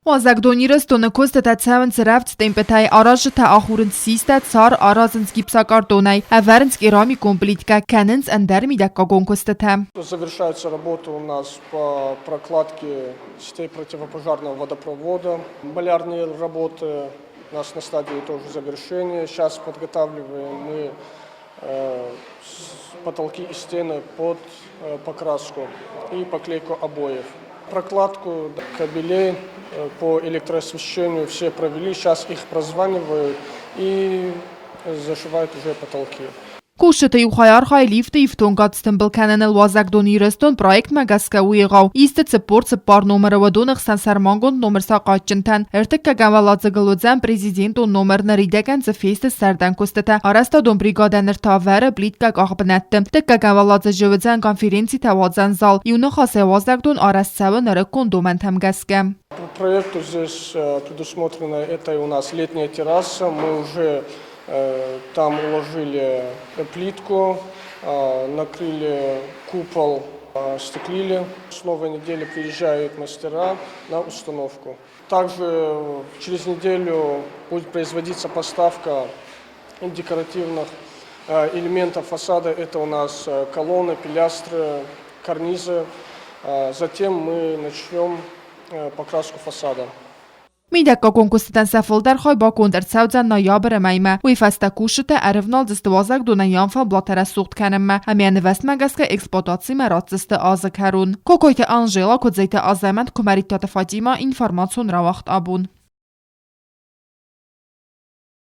Уазӕгдон Ирыстоны куыстытӕ цӕуынц рӕвдз темпытӕй, аразджытӕ ахурынц систӕ, цар аразынц гипсокартонӕй, ӕвӕрынц керамикон плиткӕ, кӕнынц ӕндӕр мидӕггагон куыстытӕ. Завершается работа у нас по прокладке сетей противопожарного водопровода. Малярные работы у нас на стадии тоже завершения. Сейчас подготавливаем мы потолки и стены под покраску и поклейку обоев. Прокладку кабелей по электроосвещению все провели, сейчас их прозванивают и зашивают уже потолки. Кусджыты иу хай архайы лифты ифтонгад стымбыл кӕныныл уазӕгдон Ирыстон проектмӕ гӕсгӕ у егъау. Исты 44 номыры уыдоны хсӕн сӕрмагонд номыр сахъатджынтӕн. Ӕртыккӕгӕм уӕладзыгыл уыдзӕн президентон номыр ныридӕгӕн дзы фесты сӕрдӕн куыстытӕ. Арӕзтадон бригадӕ ныр та ӕвӕры плиткӕ къахбынӕтты. Дыккӕгӕм уӕладзыджы уыдзӕн конференцитӕ уадзӕн зал. Иу ныхасӕй уазӕгдон арӕзт цӕуы нырыккон домӕнтӕм гӕсгӕ. По проекту здесь предусмотрено это и у нас летняя терраса. Мы уже там уложили плитку, накрыли купол, стеклили. С новой недели приезжают мастера на установку. Также через неделю будет производиться поставка декоративных элементов фасада. Это у нас колонны, пилястры, карнизы. Затем мы начнем покраску фасада. Мидӕггагон куыстытӕн сӕ фылдӕр хай баконд ӕрцӕудзӕн ноябры мӕймӕ. Уый фӕстӕ кусджытӕ ӕрывналдзысты уазӕгдонӕн йӕ амфамблатӕ рӕсугъд кӕнынмӕ ӕмӕ йӕ нывӕзтмӕ гӕсгӕ эксплуатацимӕ ратдзысты азы кӕрон. Кокойты Анжела, Куыдзойты Азӕмӕт, Куымӕридтаты Фатимӕ, информацион рауагъд абон.